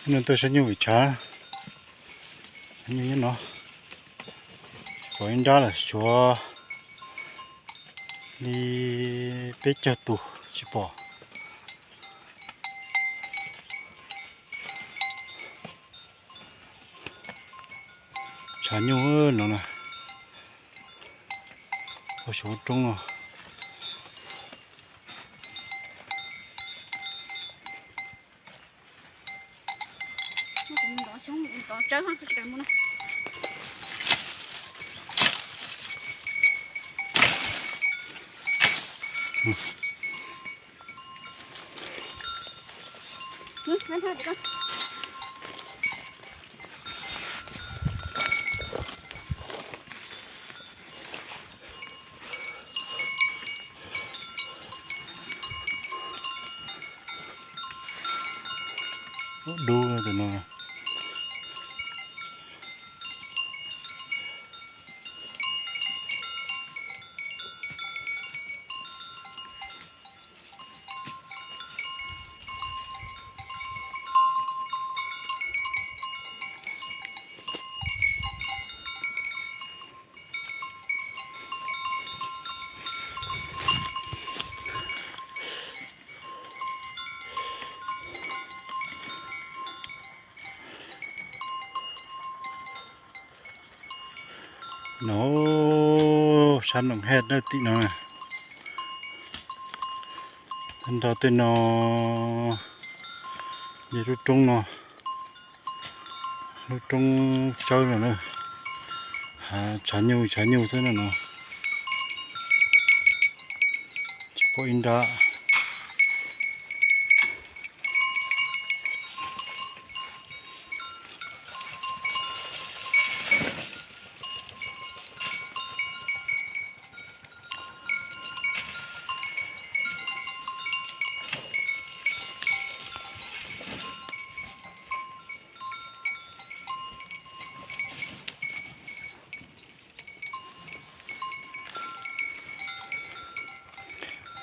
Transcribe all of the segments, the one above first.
Nug tuaj saib nyuj vim tshav, nyuj nyob no, pom ib nrab lawm, tshuav li peb caug tus tsis pom. Tshav nyuj no na, ua saum lub roob no. Dub tus no. No, sab Noom Hej dawb tim no. Tag nrho tej no yog lub roob no, lub roob tsawb no na. Tshav nyuj, tshav nyuj xwb no no. Tsis pom ib nrab.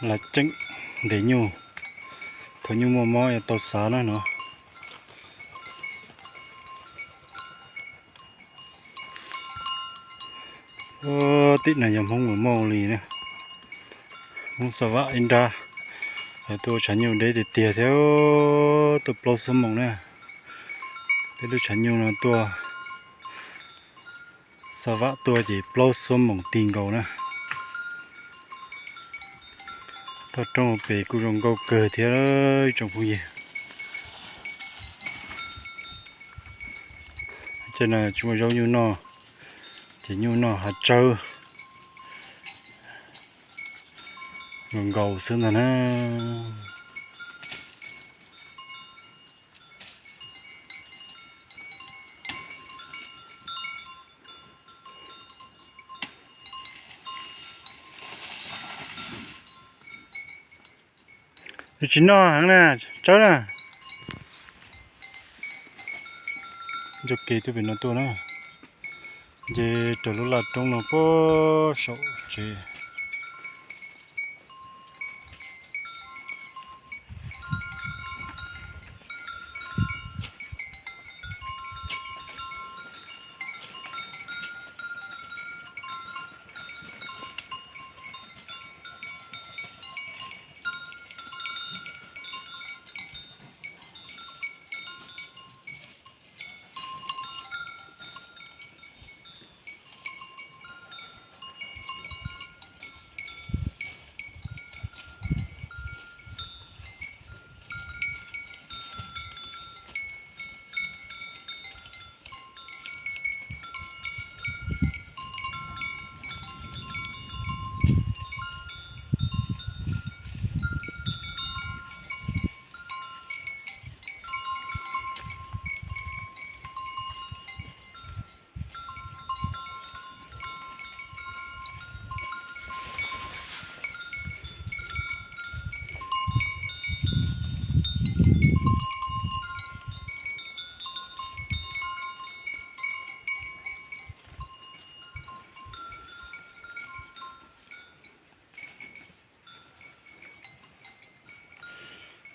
Lam ceeb ntes nyuj, thaum nyuj muaj mob yuav tau xav na no. Tim no yog Hmoob Mos Mauj li na. Hmoob Xa Vam ib nrab, tuaj ua tshav nyuj deb tiag tiag thiab, tuaj plaub xuab moos na. Peb lub tshav nyuj no tuaj, Xa Vam tuaj ces plaub xuab moos ti nkaus na. Toj roob pem kuj zoo nkauj kawg thiab ib tsoom phooj ywg. Ces no tsis muaj zaub nyuj noj, ces nyuj noj hav tsawb nkaus nkaus xwb ntag na. Nws tsis noj heev na, tsawb na. Ncauj ke tuaj pem no tuaj na, nce raws lub laj roob no puag saum tsev.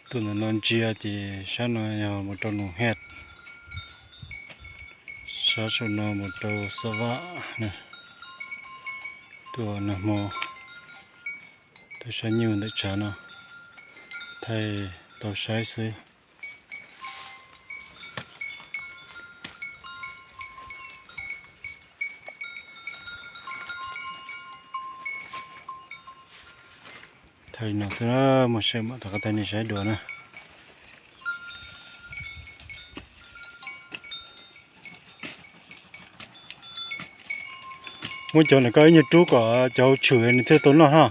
Tuaj ntawm no ntsia ces sab no yog mus rau Nus Hej, sab saum no mus rau Xav Vam na. Tuaj nag hmo tuaj saib nyuj ntawm tshav no, thaij tau saib xwb. Thaij li no xwb, muaj sij mam rov qab thaij nej saib dua na. Muab cov ntawm koj ib nyuag rub kom cov hauv tshwm nws thiaj tau noj no.